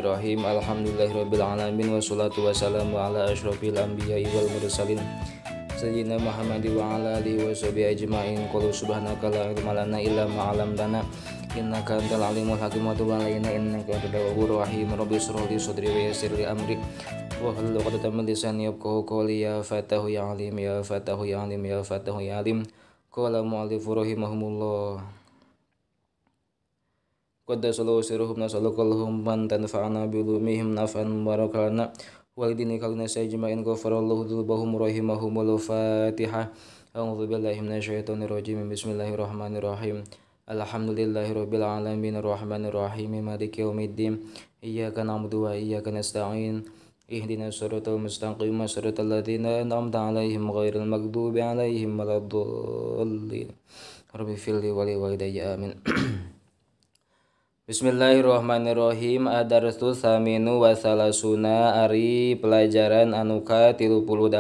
Bismillahirrahmanirrahim. Alhamdulillahirabbil alamin wassalatu wassalamu ala asyrofil anbiya'i wal mursalin sayyidina Muhammad wa ala alihi washabihi ajmain. Qul subhanaka la ilma lana illa ma 'allamtana innaka antal alimul hakim wa tub alaina innaka antat tawwabur rahim. Rabbi shrah li sadri wa yassir li amri wa hlul 'uqdatam min lisani yafqahu qawli. Ya fatahu ya alim, ya fatahu ya alim, ya fatahu ya alim. Qala mu'allif rahimahumullah. Qaddasallahu sirruhum nasallallahu man tanfa'ana bi ulumihim naf'an mubarakalana walidini kalina sajma'in ghafarallahu dzunubahum rahimahumul Fatihah. A'udzu billahi minasyaitonir rajim. Bismillahirrahmanirrahim. Alhamdulillahirabbil alamin arrahmanir rahim maliki yaumiddin. Iyyaka na'budu wa iyyaka nasta'in. Ihdinas siratal mustaqim siratal ladzina an'amta 'alaihim ghairil maghdubi 'alaihim waladdallin. Rabbi firli wa li walidayya amin. Bismillahirrahmanirrahim. Adarsu saminu wa salasuna ari pelajaran anu ka 38.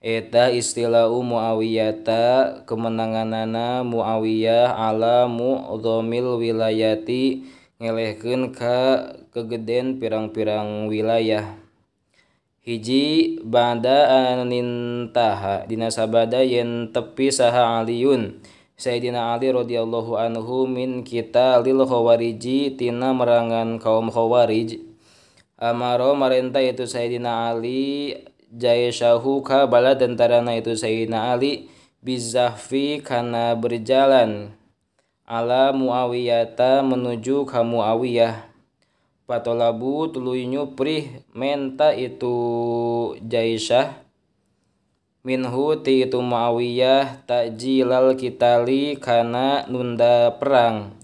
Eta istilahu Muawiyata kemenanganana Muawiyah ala mu'dhamil wilayati ngelehkeun ka kegeden pirang-pirang wilayah. Hiji ba'da anintaha dina sabada yen tepi saha Aliun Sayyidina Ali radhiyallahu anhu min kita lil khawariji tina merangan kaum khawarij. Amaro marenta itu Sayyidina Ali jaisyahu ka bala tentarana itu Sayyidina Ali bizahfi kana berjalan ala Muawiyata menuju ka Muawiyah. Patolabu tuluy nyuprih menta itu jaisyah minhu ti itu Muawiyah takjilal kitali kana nunda perang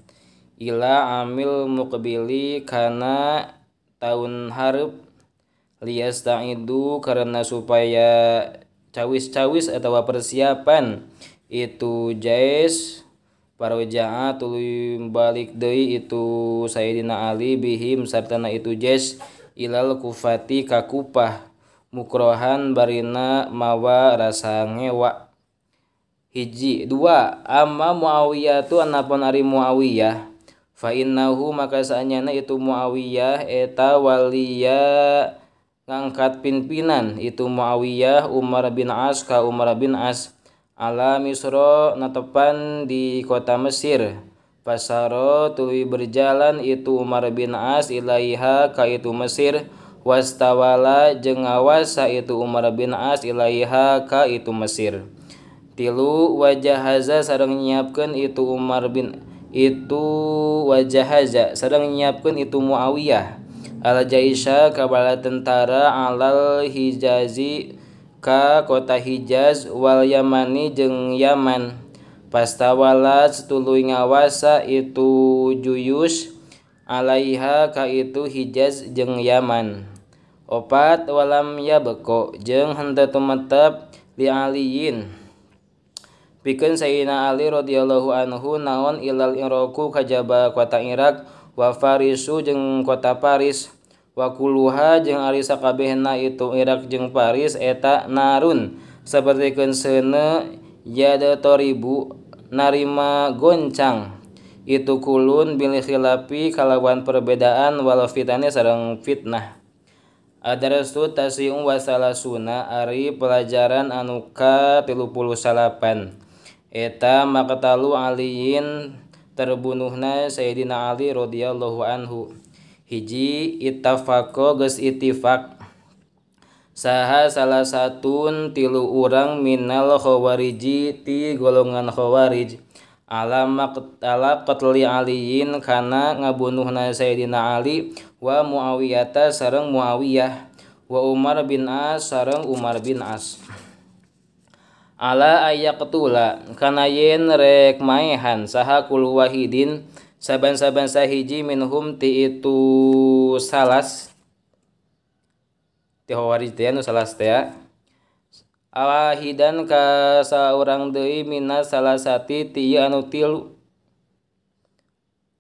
ila amil muqbili kana tahun hareup liyasta'idu karena supaya cawis-cawis atau persiapan itu jais. Paroja'a tuluy balik deui itu Sayyidina Ali bihim sartana itu jais ilal kufati ka Kupah mukrohan barina mawa rasa ngewa. Hiji dua amma Muawiyah tu anapun ari Muawiyah fa innahu maka saanyana itu Muawiyah eta waliya ngangkat pimpinan itu Muawiyah Umar bin As ka Umar bin As ala Misra natepan di kota Mesir. Pasaro tuluy berjalan itu Umar bin As ilaiha ka itu Mesir wastawala jeung ngawasa itu Umar bin As ilaiha ka itu Mesir. Tilu wajahaza sareng nyiapkeun itu Umar bin itu wajahaza sareng nyiapkeun itu Muawiyah al jaisha ka bala tentara alal Hijazi ka kota Hijaz wal Yamani jeung Yaman. Pastawala tuluy ngawasa itu juyus alaiha ka itu Hijaz jeung Yaman. Opat walam yabqa jeung henteu tumetep li aliyin pikeun Sayyidina Ali radhiyallahu anhu naon ilal Iraku kajaba kota Irak wa Farisu jeung kota Paris wa kuluha jeung ari sakabehna itu Irak jeung Paris eta narun sapertikeun seuneu yadatoribu narima goncang itu kulun bil khilafi kalawan perbedaan wal fitane sareng fitnah. Adarsu tasi'un wa salasuna ari pelajaran anu ka 38. Eta maqtalu Aliyin terbunuhna Sayyidina Ali radhiyallahu anhu. Hiji ittafaqo geus ittifaq saha salah satun tilu urang minal khawariji ti golongan khawarij ala maqtala qatli Aliyin kana ngabunuhna Sayyidina Ali wa Muawiyata sareng Muawiyah wa Umar bin As sareng Umar bin As. Ala ayaqtula kana yen rek maehan saha kul wahidin saban-saban sahiji minhum ti itu salas ti khawarij teh anu salas teh awahidan ka saurang deui minas salasati ti ieu anu tilu.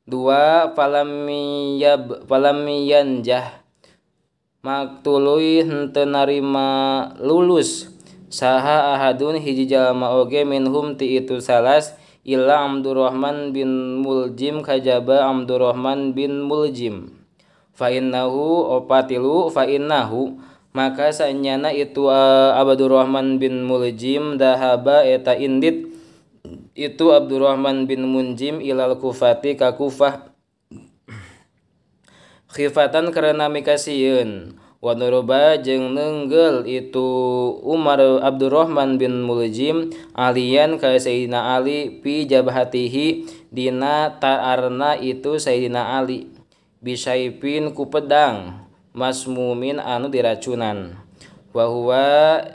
Dua falam yanjah maktuluy henteu narima lulus saha ahadun hiji jalma oge minhum ti itu salas illa Abdurrahman bin Muljim kajaba Abdurrahman bin Muljim. Fa innahu opatilu fa innahu maka sanyana itu Abdurrahman bin Muljim dahaba eta indit itu Abdurrahman bin Munjim ilal Kufati ka Kufah khifatan karena mikasieun wa nuruba jeung neunggel itu Umar Abdurrahman bin Muljim alian ka Sayyidina Ali pi jabhatihi dina ta'arna itu Sayyidina Ali bisaipin ku pedang masmumin anu diracunan wa huwa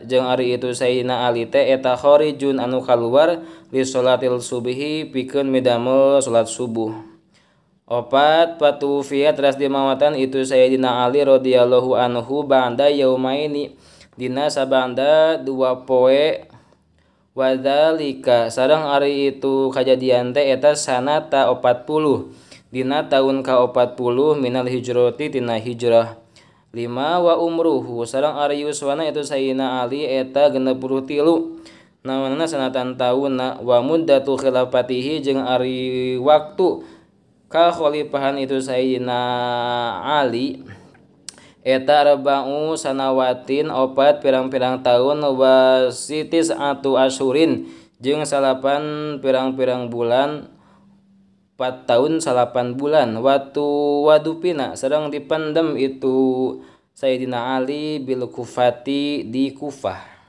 jeung ari itu Sayyidina Ali teh eta kharijun anu kaluar li salatil subhi pikeun midamel salat subuh. Opat patufiat ras dimawatan itu Sayyidina Ali radhiyallahu anhu ba'da yaumaini dina sabanda dua poe wadzalika sareng ari itu kajadian teh eta sanata 40 dina taun ka 40 minal hijrati tina hijrah. 5 wa umruhu sareng ari yuswana itu Sayyidina Ali eta 63 naonana sanatan taunna wa muddatu khilafatihi jeung ari waktu ka khalifahan itu Sayyidina Ali eta arba'u sanawatin opat pirang-pirang tahun wa sitis atu asyurin jeung salapan pirang-pirang bulan 4 tahun 8 bulan waktu wadupina sareng dipendem itu Sayyidina Ali bil Kufati di Kufah.